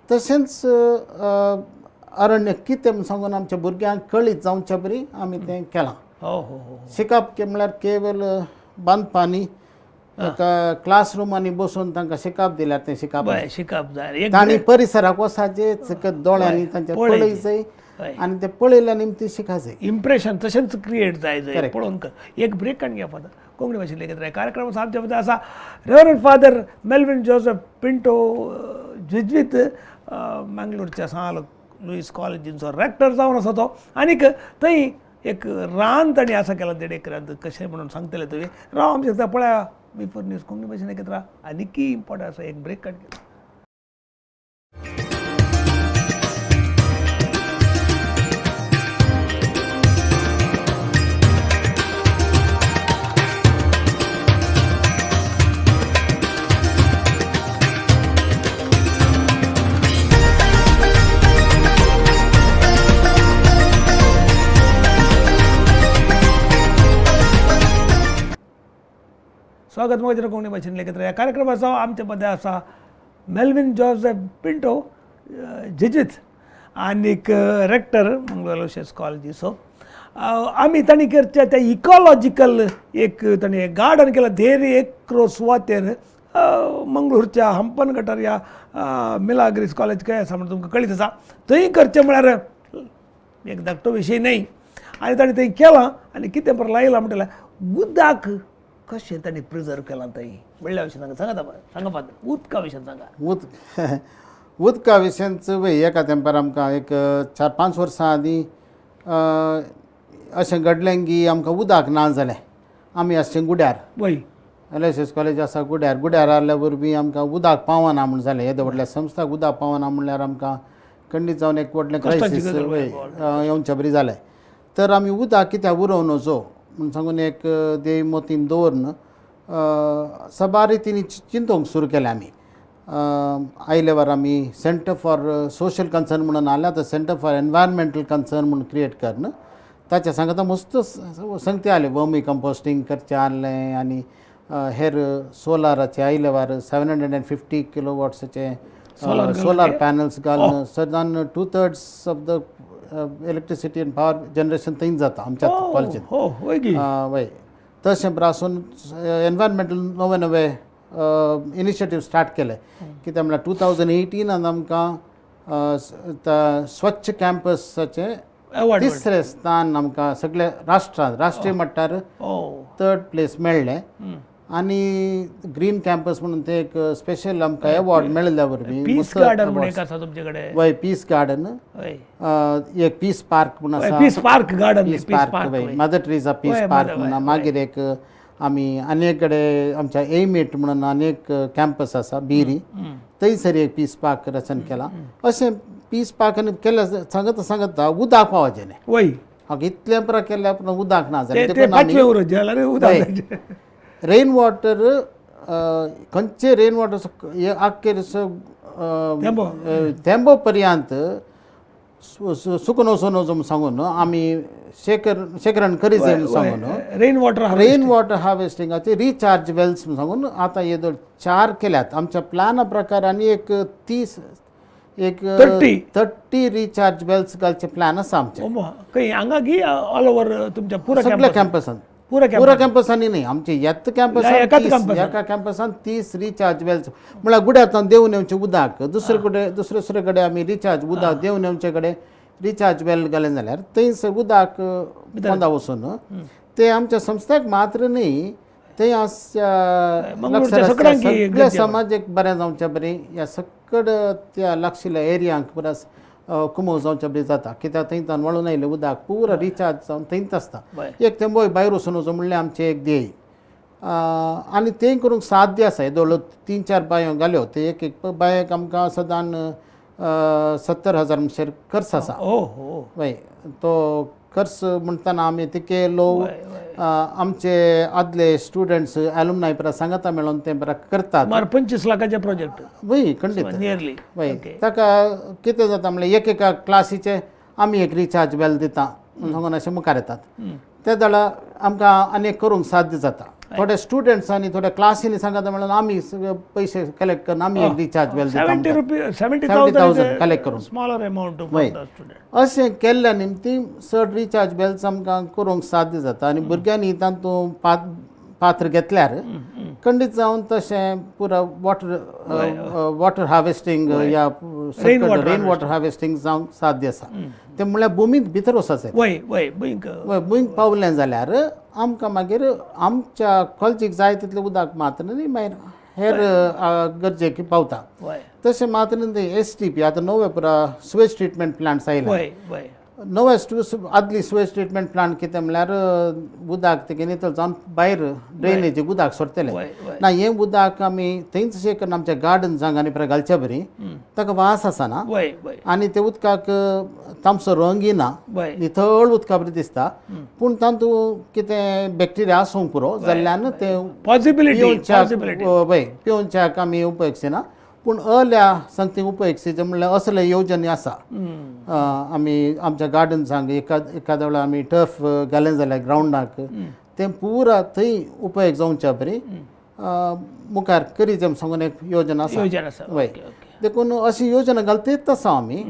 तशेंच अरण्य कितें म्हूण सांगून आमच्या भुरग्यांक कळीत जावच्या बरी आमी तें केलां. शिकप म्हळ्यार केवल बांदपानी एका क्लासरुमांनी बसून तांकां शिकप दिल्यार तें शिकप शिकप जाय, तांणी परिसराक वचपाचें दोळ्यांनी तांच्या पळय जाय आनी ते पळयल्या निमती शिका जाय, इम्प्रेशन तशेंच क्रिएट जाय जाय पळोवन कर. एक ब्रेक काडून घ्या फादर. कोंकणी भाशेन लेगीत कार्यक्रम आमच्या मदें आसा reverend father Melvin Joseph Pinto, जेज्वीत, मंगलोरच्या सांत लुईस कॉलेजींचो रेक्टर जावन आसा तो, आनीक थंय एक रान तांणी आसा केलां 1.5 एकरांत कशें म्हणून सांगतले तुवें. राव आमच्या एकदां पळया बिफोर न्यूज कोंकणी भाशेन एकत्र आनीकय इम्पॉर्टंट आसा. एक ब्रेक काड. स्वागत म्हजें कोंकणी भाशेन लेगीत ह्या कार्यक्रमाचो. आमचे मदें आसा मेल्विन जोसेफ पिंटो, जेज्वीत आनीक रेक्टर मंगलोर अलॉशियस कॉलेजीचो. आमी तांणी करच्या त्या इकॉलॉजिकल एक तांणी गार्डन केलां 1.5 एकरो सुवातेर मंगळूरच्या हंपन गटर ह्या मिलाग्रीस कॉलेज खंय आसा म्हण तुमकां कळीत आसा. थंय करचें म्हळ्यार एक धाकटो विशय न्हय आनी तांणी थंय केलां आनी कितें बरें लायलां म्हणटल्यार उदक कशें तांणी प्रिजर्व केलां थंय म्हणल्या विशय सांगा सांगा सांगा फादर, उदका विशयान सांगा. उदका विशयांत वय एका तेंपार आमकां एक 4-5 वर्सां आदीं अशें घडलें की आमकां उदक ना जालें. आमी आसचें गुड्यार, वय एलएसएस कॉलेज आसा गुड्यार, गुड्यार आहल्या वरवीं आमकां उदक पावना म्हूण जालें. येदें व्हडल्या संस्थाक उदक पावना म्हणल्यार आमकां खंडीत जावन एक व्हडलें क्रायसीस वय येवचे बरी जालें. तर आमी उदक कित्याक उरोवन वचो म्हूण सांगून एक ध्येय मोतीन दवरून साबार रितींनी चिंतूंक सुरू केलें आमी. आयल्यावर आमी सेंटर फॉर सोशल कन्सर्न म्हणून आयल्या, आतां सेंटर फॉर एनवायरमेंटल कन्सर्न म्हणून क्रिएट करून ताच्या सांगता मस्त संगती आले, वर्मी कंपोस्टींग करचें आहलें आनी हेर सोलाराचे आयल्यावर 750 किलोवॉट्साचे सोलार पॅनल्स घालून सदान 2/3 of the electricity and power generation थंय जाता आमच्या कॉलेजीन. वय तशें प्रासून एनवायरमेंटल नवे नवे इनिशिएटीव स्टार्ट केले. कित्याक म्हळ्यार 2018 आमकां स्वच्छ कॅम्पसाचें तिसरें स्थान आमकां सगळे राष्ट्रांत राष्ट्रीय मट्टार 3rd place मेळ्ळें आनी ग्रीन कॅम्पस म्हणून ते एक स्पेशल आमकां एवॉर्ड मेळिल्ल्या वरवीं. पीस गार्डन म्हणून एक आसा तुमचे कडेन. वय, पीस गार्डन, एक पीस पार्क म्हणून आसा, peace park garden, peace park, वय, मदर ट्रिजा पीस पार्क म्हणून. मागीर एक आमी अनेक कडेन आमच्या एमेट म्हणून अनेक कॅम्पस आसा बिरी, थंयसर एक पीस पार्क रचन केला. अशें पीस पार्क केल्या सांगता सांगता उदक पावचें न्ही. वय, इतलें पुरो केल्यार पूण उदक ना जालें. रेन वॉटर खंयचे रेन वॉटर आख्खे थेंबो पर्यंत सुकून वचून वचून सांगून आमी शेकरण करीत जाय म्हणून सांगून रेन वॉटर रेन वॉटर हार्वेस्टिंगाचे रिचार्ज वेल्स म्हणून सांगून आतां येदोळ 4 केल्यात आमच्या प्लॅना प्रकार आनी एक 30 एक 30 रिचार्ज वेल्स घालचे प्लॅन आसा आमचे. हांगा की ऑल ओवर तुमच्या पुरा सगळ्या कॅम्पसान? पुरा कॅम्पसांनी न्ही, आमचे येत कॅम्पसान एका कॅम्पसान 30 रिचार्ज वेल्स म्हळ्यार गुड्यांतल्यान देंवन येवचें उदक दुसरे कडेन दुसरे दुसरे कडेन आमी रिचार्ज उदक देंवन येवचे कडेन रिचार्ज वेल घालें जाल्यार थंयसर उदक पोंदा वचून ते आमच्या संस्थेक मात्र न्ही, थंय सगळ्या समाजाक बरें जावच्या बरें ह्या सकड त्या लागशिल्ल्या एरियांक पुरा कुमोव जावच्या बरी जाता. कित्याक थंय वळून आयलें उदक पुरा रिचार्ज जावन थंयच आसता. एक तेंबोय भायर वचून वचून म्हणल्यार आमचें एक ध्येय आनी तें करूंक साध्य आसा. येदोळ 3-4 बांयो घाल्यो, ते एक एक बांयक आमकां सदान 70,000 म्हणसर खर्च आसा. वय, तो खर्च म्हणटना आमी ते केलो आमचे आदले स्टुडंट्स एलुमनाय परा सांगाता मेळोन ते बरा करतात. 25 लाखाचे प्रोजेक्ट. वय, खंडीत नियरली. वय, ताका कितें जाता म्हणल्यार एक एका क्लासीचे आमी एक रिचार्ज वेल दिता म्हणून सांगून अशें मुखार येतात. ते जाल्यार आमकां आनी करूंक साध्य जाता. थोडे स्टुडंट्स आनी थोड्या क्लासीनी सांगता म्हणल्यार आमी पयशे कलेक्ट करून आमी एक रिचार्ज वेल दिता 70,000 कलेक्ट करून स्मॉलर अमावंट. वय, अशें केल्ल्या निमतीं चड रिचार्ज वेल्स आमकां करूंक साध्य जाता आनी भुरग्यांनी तातूंत पात्र घेतल्यार खंडीत जावन तशें पुरा वॉटर वॉटर हार्वेस्टींग या रेन वॉटर हार्वेस्टींग जावंक साध्य आसा. तें म्हणल्यार भुमींत भितर वचपाचें. वय वय, भूंयक पावलें जाल्यार आमकां मागीर आमच्या कॉलेजीक जाय तितलें उदक मात्र न्ही मागीर हेर गरजेक पावता. तशें मात्र न्ही STP आतां नवे पुरा सुवेज ट्रिटमेंट प्लांट्स आयले. नवे आदली सुवेज ट्रिटमेंट प्लांट कितें म्हणल्यार उदक तेगे नितळ जावन भायर ड्रेनेजीक उदक सोडटले ना. हें उदक आमी थंयच शें करून आमच्या गार्डन्सांक आनी पुरा घालच्या बरी ताका वास आसना आनी ते उदकाक तामसो रंगय ना, नितळ उदका बरी दिसता. पूण तातूंत कितें बॅक्टेरिया आसूंक पुरो जाल्ल्यान तें वय पिवच्याक आमी उपयोग ना. पूण अल्या संगती उपयोग म्हणल्यार असले येवजणी आसा. आमी आमच्या गार्डन्सांक एखाद्या वेळार आमी टर्फ घालें जाल्यार ग्रावंडाक तें पुरा थंय उपयोग जावच्या बरी मुखार करीत सांगून एक योजना आसा. वय, देखून अशी योजना घालतीच आसा आमी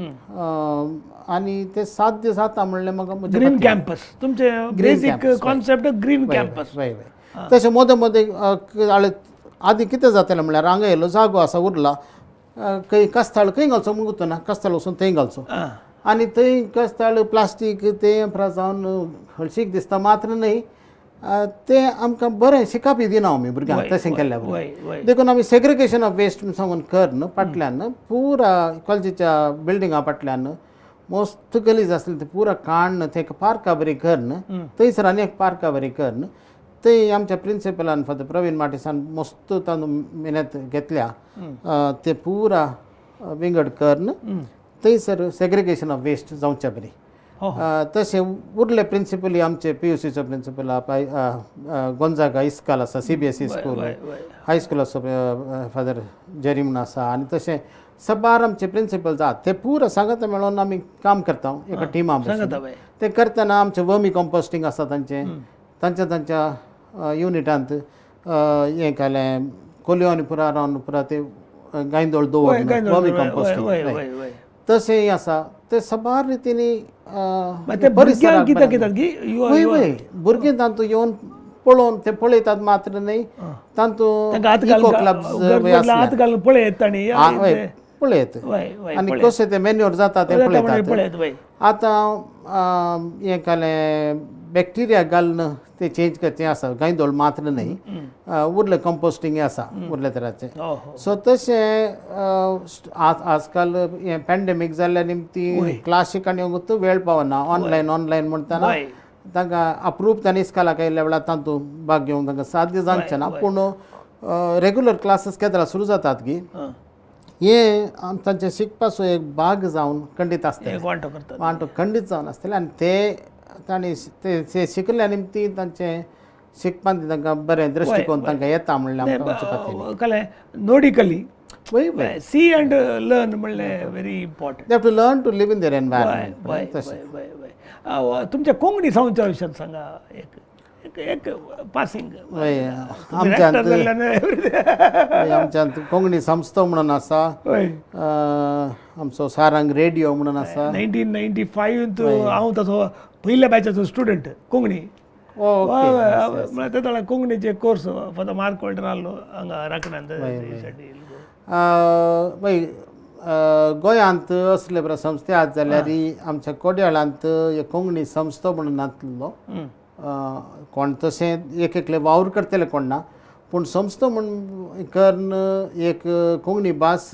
आनी ते साध्य जाता म्हणलें म्हाका. ग्रीन कॅम्पस तुमचे बेसीक कॉन्सेप्ट ग्रीन कॅम्पस. वय वय, तशें मोदें मोदें आदी कितें जातालें म्हणल्यार हांगा येयलो जागो आसा उरला खंय कस्ताळ खंय घालचो म्हूण गुतना कस्ताळ वचून थंय घालचो आनी थंय कस्ताळ प्लास्टीक तें पुरा जावन हळशीक दिसता मात्र न्ही तें आमकां बरें शिकापी दिना आमी भुरग्यांक तशें केल्ल्या बरोबर. देखून आमी सेग्रिगेशन ऑफ वेस्ट म्हूण सांगून करन फाटल्यान पुरा कॉलेजीच्या बिल्डिंगा फाटल्यान मस्त गलीज आसलें तें पुरा काडन तें पार्का बरी करन थंयसर आनी एक पार्का बरी करन ते आमच्या प्रिंसिपलान फादर प्रवीण माटेसान मस्त तातूंत मेहनत घेतल्या ते पुरा विंगड करन थंयसर सेग्रिगेशन ऑफ वेस्ट जावच्या बरी. तशें उरले प्रिंसिपल आमचे PUCचो प्रिंसिपल गोंजागा इस्काल आसा, CBSE school हायस्कुलाचो फादर जेरी म्हूण आसा आनी तशें सबार आमचे प्रिंसिपल आसात ते पुरा सांगता मेळोन आमी काम करता एका टिमा भशेन. ते करतना आमचे वर्मी कंपोस्टींग आसा तांचें तांच्या तांच्या युनिटांत हें केलें कोलयो आनी पुरा रावन पुरा ते गांयदोळ दवरून वर्मी कंपोस्टींग तशेंय आसा. ते सबार रितींनी वय वय भुरगीं तातूंत येवन पळोवन ते पळयतात मात्र न्हय तातूंत इको क्लब पळयत आनी कशें ते मेन्योर जाता तें पळयतात. आतां हें केलें बॅक्टिरिया घालून ते चेंज करचें आसा, गांयदोळ मात्र न्हय उरलें कंपोस्टींग आसा उरले तराचें. सो तशें आजकाल हें पॅन्डेमीक जाल्ल्या निमती क्लासीक आनी वेळ पावना, ऑनलायन ऑनलायन म्हणटना तांकां अप्रूप तांणी इस्कालाक आयिल्ल्या वेळार तातूंत भाग घेवंक तांकां साध्य जावचें ना, पूण रेगुलर क्लासीस केदरा सुरू जातात की हे तांचे शिकपाचो एक भाग जावन खंडीत आसतले, वांटो खंडीत जावन आसतले आनी ते तांणी ते शिकल्या निमती तांचे शिकपान तांकां बरें दृश्टिकोन तांकां येता म्हणल्यार आमकां नोडिकली वय वय सी अँड लर्न म्हणलें very important. They have to learn to live in their environment. वय वय वय तुमच्या कोंकणी संवसारा विशयान सांगा एक एक पासिंग. आमच्या कोंकणी संस्था म्हणून आसा, आमचो सारंग रेडियो म्हणून आसा. 1995 हांव तसो पयल्या बॅचाचो स्टुडंट कोंकणी. म्हळ्यार ते कोंकणीचे कोर्स फादर मार्क वॉल्टर आहलो हांगा राखण्यान. वय गोंयांत असले बरे संस्थे आसात जाल्यार आमच्या कोडयाळांत एक कोंकणी संस्था म्हणून नासलो, कोण तशें एक एकले वावर करतले कोण ना, पूण संस्था म्हूण करून एक कोंकणी भास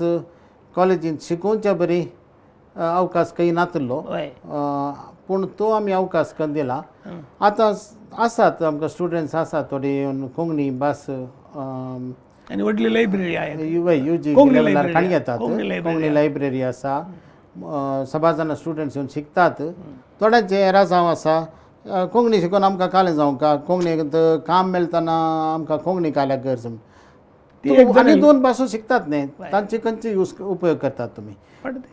कॉलेजींत शिकोवच्या बरी अवकाश खंय नातलो, पूण तो आमी अवकाश करून दिला. आतां आसात आमकां स्टुडंट्स आसात थोडी कोंकणी भास आनी व्हडली लायब्ररी वय UG लेवलार काणी घेतात, कोंकणी लायब्ररी आसा, सबार जाणां स्टुडंट्स येवन शिकतात. थोड्यांचे एराजांव आसा कोंकणी शिकोवन आमकां कालें जावंक कोंकणीक काम मेळटना आमकां कोंकणी काल्याक गरज आनी दोन भासो शिकतात न्ही तांचे खंयचे यूज उपयोग करतात तुमी,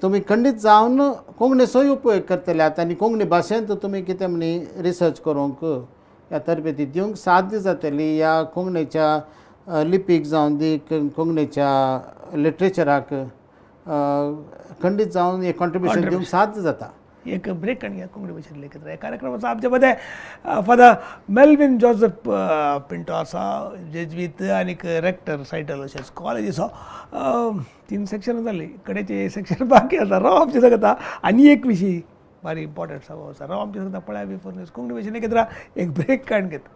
तुमी खंडीत जावन कोंकणीचोय उपयोग करतले आतां आनी कोंकणी भाशेंत तुमी कितें म्हणी रिसर्च करूंक ह्या तरबेती दिवंक साध्य जातली, ह्या कोंकणीच्या लिपीक जावन दी कोंकणीच्या लिटरेचराक खंडीत जावन एक कॉन्ट्रिब्युशन दिवंक साध्य जाता. एक ब्रेक आनी कोंकणी भाशेन लेखत ह्या कार्यक्रमाचो आमचे मदें फादर मेल्विन जोजफ पिंटो आसा, जेज्वीत आनीक रेक्टर सायट अलोशियस कॉलेजीचो. 3 सेक्शनां जालीं, कडेचे सेक्शन बाकी आसा. राव आमचे सांगता आनी एक विशय बारी इम्पॉर्टंट आसा, राव आमचे सांगता पळया बिफोर न्यूज कोंकणी भाशेन एकत्र एक ब्रेक काडून घेता.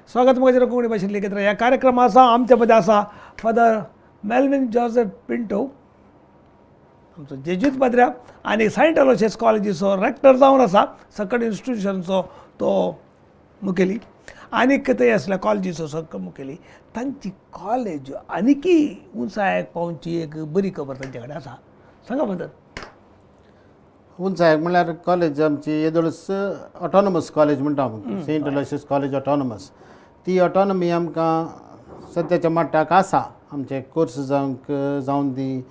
स्वागत म्हजें कोंकणी भाशेन लेखत ह्या कार्यक्रम आसा. आमच्या मदें आसा फादर मेल्विन जोजफ पिंटो, आमचो जेज्वीत पाद्र्या आनी सायंट अलोशियस कॉलेजीचो रेक्टर जावन आसा, सकट इन्स्टिट्युशनचो तो मुखेली आनीक थंय आसल्या कॉलेजीचो सकट मुखेली. तांची कॉलेज आनीकी उंचायेक पावची एक बरी खबर तांचे कडेन आसा. सांगा फादर. उंचायेक म्हणल्यार कॉलेज आमची येदोळच ऑटोनॉमस कॉलेज म्हणटा आमी, सेंट अलोशियस कॉलेज ऑटोनॉमस. ती ऑटोनॉमी आमकां सद्याच्या मट्टाक आसा, आमचे कोर्स जावंक जावन दी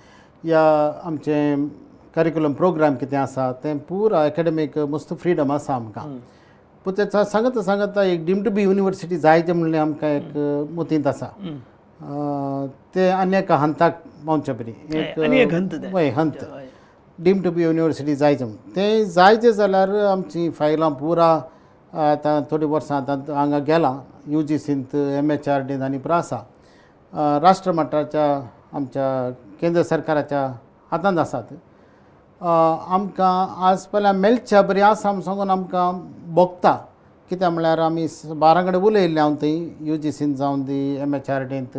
या आमचें करिकुलम प्रोग्राम कितें आसा तें पुरा एकाडेमीक मस्त फ्रिडम आसा आमकां. पूण ते सांगता सांगता एक डीम टू बी युनिवर्सिटी जायचे म्हणलें आमकां एक मतींत आसा, ते आनी एका हंताक पावचे बरी एक हय हंत डीम टू बी युनिवर्सिटी जायचे म्हण तें जायचें जाल्यार आमची फायलां पुरा आतां थोडीं वर्सां आतां हांगा गेलां UGCंत MHRDंत आनी पुरा आसा, राष्ट्रमट्टाच्या आमच्या केंद्र सरकाराच्या हातांत आसात. आमकां आज पयल्या मेळच्या बरी आसा म्हूण सांगून आमकां भोगता कित्याक म्हळ्यार आमी बारा कडेन उलयल्ले हांव थंय you जी सीन जावन दी एम एच आर डींत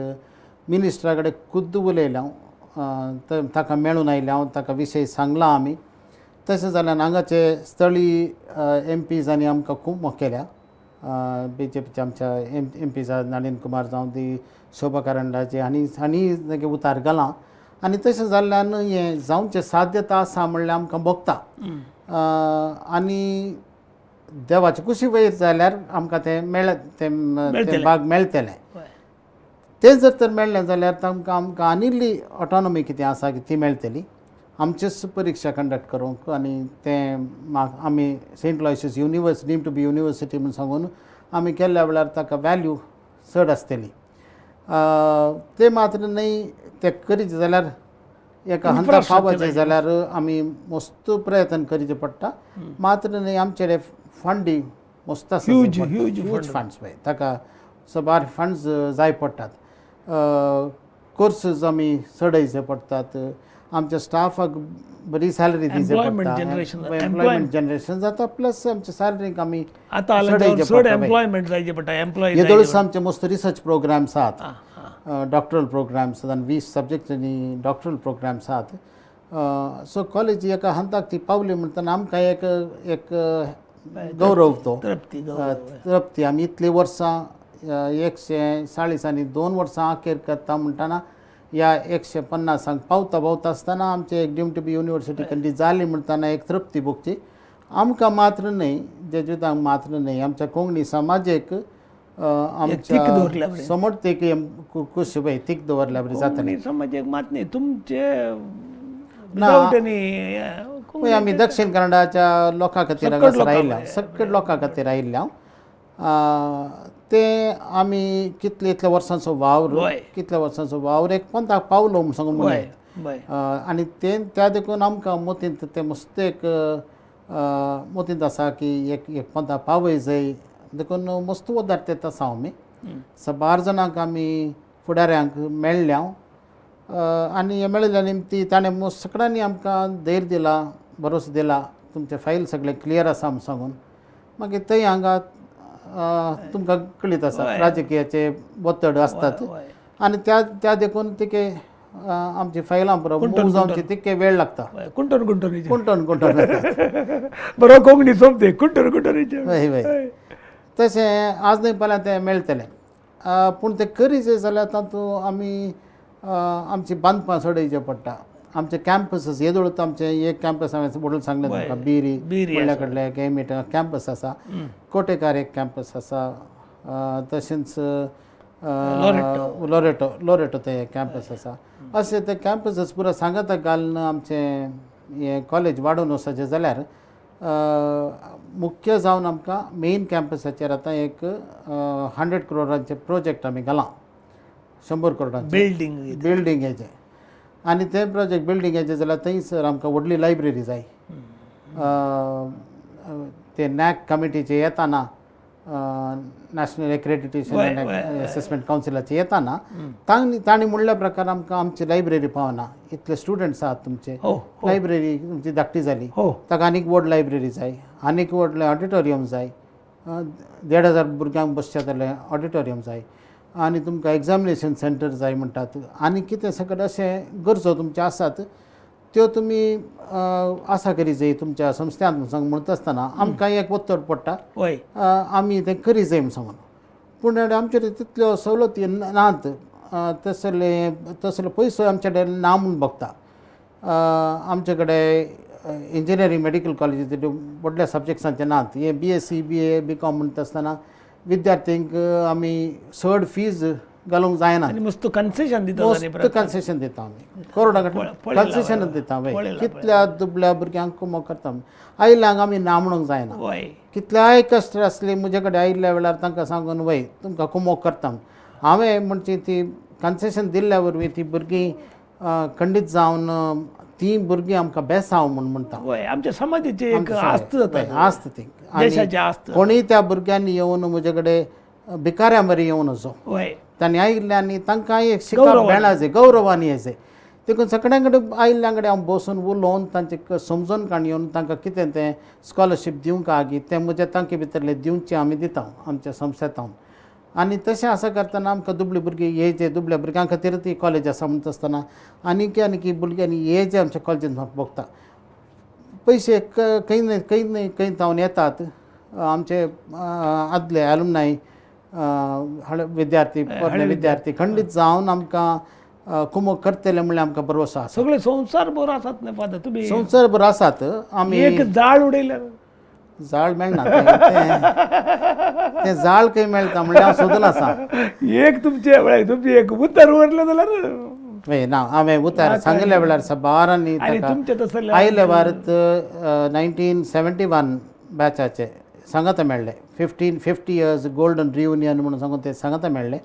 मिनिस्टरा कडेन खुद्द उलयलें हांव, ताका मेळून आयलें हांव, ताका विशय सांगला आमी. तशें जाल्यार हांगाचे स्थळीय एम पीज आनी आमकां खूब मोख केल्या. बी जे पीच्या आमच्या एम पीज नलीन कुमार जावं दी, शोभा करंदलाजे हांणी हांणी उतार घालां आनी तशें जाल्ल्यान हें जावचें साध्यता आसा म्हणल्यार आमकां भोगता. आनी देवाचे कुशी वयर जाल्यार आमकां तें मेळ तें भाग मेळटलें. तें जर तर मेळ्ळें जाल्यार तांकां आमकां आनी इल्ली ऑटोनॉमी कितें आसा ती मेळटली आमचेच परिक्षा कंडक्ट करूंक. आनी तें आमी Saint Aloysius university deemed to be university म्हूण सांगून आमी केल्ल्या वेळार ताका वॅल्यू चड आसतली. तें मात्र न्हय, तें करीत जाल्यार एका हंता पावपाचें जाल्यार आमी मस्त प्रयत्न करचे पडटा. मात्र न्हय, आमचे फंडी मस्त आसा, ह्यूज फंड्स पळय, ताका साबार फंड्स जाय पडटात. कोर्सीस आमी चडयचे पडटात, आमच्या स्टाफाक बरी सॅलरी दिवची पडटा, एम्प्लॉयमेंट जनरेशन जाता, प्लस आमच्या सॅलरीक आमी येदोळच आमचे मस्त रिसर्च प्रोग्राम्स आहात, डॉक्टरल प्रोग्राम्स आनी 20 सब्जेक्टांनी डॉक्टरल प्रोग्राम्स आहात. सो कॉलेज एका हंताक ती पावली म्हणटना आमकां एक एक गौरव, तो तृप्ती. आमी इतलीं वर्सां 140 आनी 2 वर्सां अखेर करता म्हणटना ह्या 150 पावता पावता आसतना आमचे एक डीम टू बी युनिवर्सिटी कंडी जाली म्हणटना एक तृप्ती भोगची आमकां मात्र न्हय, जेजुतांक मात्र न्हय, आमच्या कोंकणी समाजेक आमच्या समर्थेक खूश पळय तीक दवरल्या बरी जातली. समाजेक मात न्हय, तुमचे पळय आमी दक्षिण कन्नडाच्या लोकां खातीर हांगासर आयिल्ल्या, सगळे लोकां खातीर आयिल्ल्या. ते आमी कितले इतल्या वर्सांचो वावर, कितल्या वर्सांचो वावर एक पंथाक पावलो म्हूण सांगून म्हणूं. आनी ते त्या देखून आमकां मतींत तें मस्त एक मतींत आसा की एक एक पंथाक पावय जाय देखून मस्त वदार्थ येता आसा. आमी साबार जाणांक आमी फुडाऱ्यांक मेळ्ळ्या आनी मेळिल्ल्या निमती ताणें सगळ्यांनी आमकां धैर्य दिला, भरोसो दिला, तुमचें फायल सगळें क्लियर आसा म्हूण सांगून. मागीर थंय हांगा तुमकां कळीत आसा राजकीयाचे ಒತ್ತಡ आसतात आनी त्या त्या देखून तिके आमची फायलां मूव जावची तितके वेळ लागता. कुंटन कुंटन कुंटन कुंटन बरो कोंकणी सोंपते कुंटन कुंटन. हय हय, तशें आज न्हय फाल्यां तें मेळटलें. पूण तें करीत जाल्यार तातूंत आमी आमची बांदपां चडयचें पडटा. आमचे कॅम्पसीस येदोळ आमचें एक कॅम्पस हांवें वडील सांगलें तुमकां, बिरी व्हडल्या कडले एक एम कॅम्पस आसा, कोटेकार एक कॅम्पस आसा, तशेंच लोरेटो लोरेटो ते कॅम्पस आसा. अशें ते कॅम्पसीस पुरो सांगाता घालून आमचें हें कॉलेज वाडोवन वचपाचें जाल्यार मुख्य जावन आमकां मेन कॅम्पसाचेर आतां एक 100 करोडांचें प्रोजेक्ट आमी घालां, 100 करोडांचें बिल्डींग बिल्डींग हेजें. आनी तें प्रोजेक्ट बिल्डींग हेजें जाल्यार थंयसर आमकां व्हडली लायब्ररी जाय. ते नॅक कमिटीचे येताना, नॅशनल एक्रेडिटेशन एंड एसेसमेंट कावन्सिलाचे येताना तांणी तांणी म्हणल्या प्रकार आमकां आमची लायब्ररी पावना, इतले स्टुडंट्स आहात तुमचे, लायब्ररी तुमची धाकटी जाली, ताका आनीक व्हड लायब्ररी जाय, आनीक व्हडलें ऑडिटोरियम जाय, 1500 भुरग्यांक बसचें जाल्यार ऑडिटोरियम जाय, आनी तुमकां एग्जामिनेशन सेंटर जाय म्हणटात, आनी कितें सगळें अशें गरजो तुमच्यो आसात त्यो तुमी आसा करी जाय तुमच्या संस्थान सांग म्हणटा आसतना आमकां एक ಒತ್ತಡ पडटा, आमी तें करी जाय म्हूण सांगून. पूण आमचे तितल्यो सवलती नात, तसले तसलो पयसो आमचे कडेन ना म्हूण भोगता. आमचे कडेन इंजिनियरींग मेडिकल कॉलेजी व्हडल्या सब्जेक्ट्सांचे नात. हे B S C B A B com म्हणटा आसतना विद्यार्थ्यांक आमी चड फीज घालूंक जायना, मस्त कन्सेशन दिता, मस्त कन्सेशन दिता आमी, करोडा कन्सेशन दिता. वय कितल्या दुबल्या भुरग्यांक कुमक करता आयिल्ल्यांक आमी ना म्हणूंक जायना. कितल्याय कश्ट आसले म्हजे कडेन आयिल्ल्या वेळार तांकां सांगून वय तुमकां कुमक करता हांवें, म्हणजे ती कन्सेशन दिल्ल्या वरवीं ती भुरगीं खंडीत जावन ती भुरगीं आमकां बेसांव म्हूण म्हणटा. आमच्या समाजाची एक आस्त जाता, आस्त ती कोणीय त्या भुरग्यांनी येवन म्हजे कडेन भिकाऱ्या मरे येवन वचो, तांणी आयिल्ले आनी तांकां एक शिकप मेळा जाय, गौरवान येजे. देखून सगळ्यां कडेन आयिल्ल्या कडेन हांव बसून उलोवन तांचे समजून काण येवन तांकां कितें तें स्कॉलरशीप दिवंक आगी तें म्हज्या तांके भितरलें दिवचें आमी दिता आमच्या संस्थेंत. आनी तशें आसा करतना आमकां दुबळी भुरगीं हे जे दुबळ्या भुरग्यां खातीर ती कॉलेज आसा म्हणटा आसतना आनीक आनीक भुरग्यांनी हे जे आमच्या कॉलेजींत म्हाका भोगता पयशे खंय न्हय खंय न्हय खंय जावन येतात. आमचे आदले एलुमनाय विद्यार्थी पोरणे विद्यार्थी खंडीत जावन आमकां कुमक करतले म्हणल्यार आमकां भरवसो आसा. सगळे संवसार बरो आसात न्हय फादर तुमी संवसार बरो आसात. आमी एक जाळ उडयल्यार जाळ मेळना तें जाळ खंय मेळटा म्हणल्यार हांव सोदून आसा. एक तुमचे तुमचें एक उतर उरलें जाल्यार हय ना हांवें उतर सांगल्या वेळार साबारांनी आयले भारत 1971 बॅचाचे सांगाता मेळ्ळे 50 इयर्स गोल्डन रियुनियन म्हणून सांगून ते सांगाता मेळ्ळे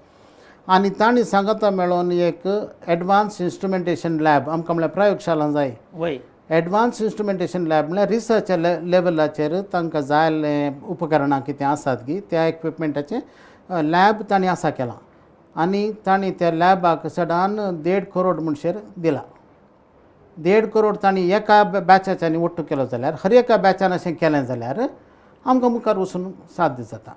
आनी तांणी सांगाता मेळोन एक एडवान्स इन्स्ट्रुमेंटेशन लॅब आमकां म्हणल्यार प्रयोगशाला जाय. एडवान्स इन्स्ट्रुमेंटेशन लॅब म्हणल्यार रिसर्च लेवलाचेर तांकां जाय आसलें उपकरणां कितें आसात की त्या इक्विपमेंटाचें लॅब तांणी आसा केलां आनी तांणी त्या लॅबाक सडान 1.5 करोड म्हणशेर दिला. 1.5 करोड तांणी एका बॅचाच्यानी ಒಟ್ಟು केलो जाल्यार हर एका बॅचान अशें केलें जाल्यार आमकां मुखार वचून साध्य जाता.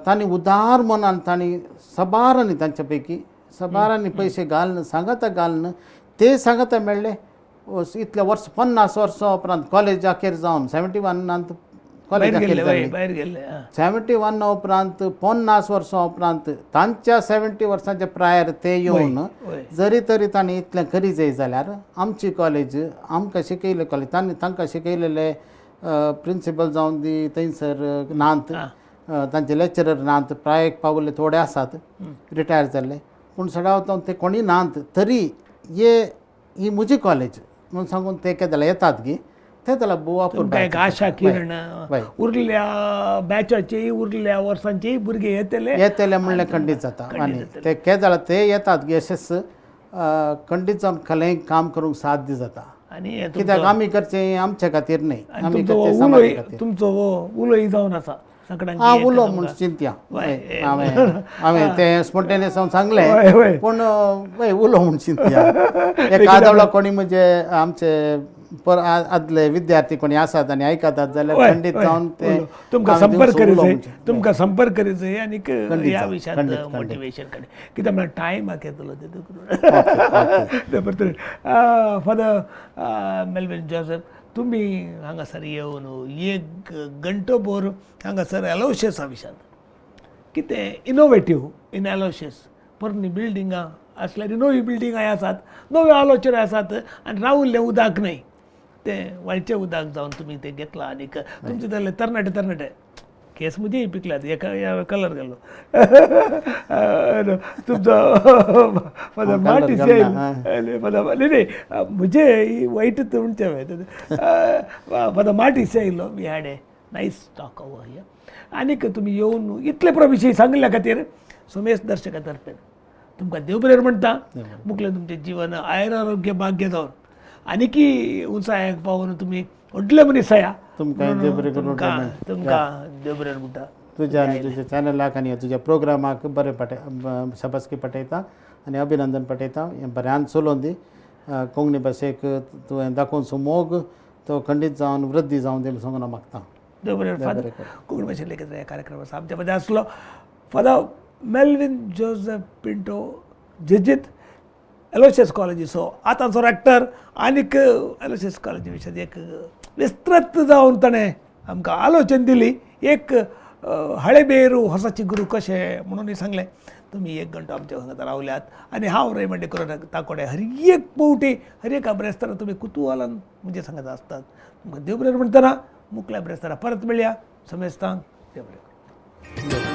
तांणी उदार मनान तांणी साबारांनी तांच्या पैकी साबारांनी पयशे घालून सांगाता घालून ते सांगाता मेळ्ळे. इतले वर्स 50 वर्सां उपरांत कॉलेज अखेर जावन 71 कॉलेज अखेर जाली 71 उपरांत 50 वर्सां उपरांत तांच्या 70 वर्सांच्या प्रायर ते येवन जरी तरी तांणी इतलें करी जाय जाल्यार आमची कॉलेज आमकां शिकयले कॉलेज तांणी तांकां शिकयलेले प्रिंसिपल जावन दी थंयसर नात तांचे लेक्चरर नात प्रायक पावले थोडे आसात रिटायर जाल्ले पूण सडावत ते कोणी नात तरी हे ही म्हजी कॉलेज म्हणून सांगून ते केदाला येतात गी ते त्याला बोवा एक आशा किरण उरल्या बॅचाची उरल्या वर्सांची भुरगे येतले येतले म्हणल्यार खंडीत जाता आनी ते केदाला ते येतात गी अशेंच खंडीत जावन खलें काम करूंक साध्य जाता. आनी कित्याक आमी करचें आमच्या खातीर न्हय आमी करचें समाजा खातीर. तुमचो उलोय जावन आसा हांव उलो म्हूण चिंतया हांवें हांवें तें स्पोन्टेनियस हांव सांगलें पूण वय उलो म्हूण चिंतया. एकाद्या वेळार कोणी म्हणजे आमचे पर आदले विद्यार्थी कोणी आसात आनी आयकतात जाल्यार खंडीत जावन ते तुमकां संपर्क करी जाय तुमकां संपर्क करी जाय आनी ह्या विशयांत मोटिवेशन करी कित्याक म्हळ्यार टायम येतलो ते. फादर मेल्विन जोसेफ तुमी हांगासर येवन एक घंटो भर हांगासर एलोशियसा विशयांत कितें इनोवेटीव इन एलोशियस पोरणी बिल्डिंगां आसल्यार नवी बिल्डिंगां आसात नव्यो आलोचना आसात आनी रावल्लें उदक न्हय तें व्हाळचें उदक जावन तुमी तें घेतलां आनीक तुमचे जाल्ले तरणाटे तरणाटे केस म्हजेय पिकल्यात एका कलर गेलो तुमचो फादर मार्टीस फादर न्ही म्हजे वायट म्हणचें फादर मार्टीस आयलो we had a nice talk over here. आनीक तुमी येवन इतले विशय सांगिल्ल्या खातीर समेस्त दर्शका तर्फे तुमकां देव बरें म्हणटा. मुखलें तुमचें जिवन आयर आरोग्य भाग्य जावन आनीकी उंचायेक पावून तुमी व्हडले मनीस आया. तुमकां देव बरें करूं तुमकां देव बरें म्हणटा. तुज्या आनी तुज्या चॅनलाक आनी तुज्या प्रोग्रामाक बरें पाटय शाबासकी पाठयता आनी अभिनंदन पाठयता. हें बऱ्यान चलोवन दी कोंकणी भाशेक तुवें दाखोवचो मोग तो खंडीत जावन वृद्धी जावन दी सांगून हांव मागता. देव बरें फादर. कोंकणी भाशेन लेगीत ह्या कार्यक्रम आमच्या मदें आसलो father Melvin Joseph Pinto जेजीत Aloysius कॉलेजीचो आतांचो रेक्टर आनीक एलोशियस कॉलेजी विशयान एक विस्तृत जावन ताणें आमकां आलोचन दिली. एक हळेबेरू होसाची गुरू कशें म्हणून सांगलें. तुमी एक घंटो आमच्या वांगडा रावल्यात आनी हांव रेमंड करून ताकोडे हर एक पवटी हर एक ब्रेस्तारा तुमी कुतुहलान म्हणजे सांगत आसतात. तुमकां देव बरें म्हणटना मुखल्या ब्रेस्तारा परत मेळया. समेस्तांक देव बरें.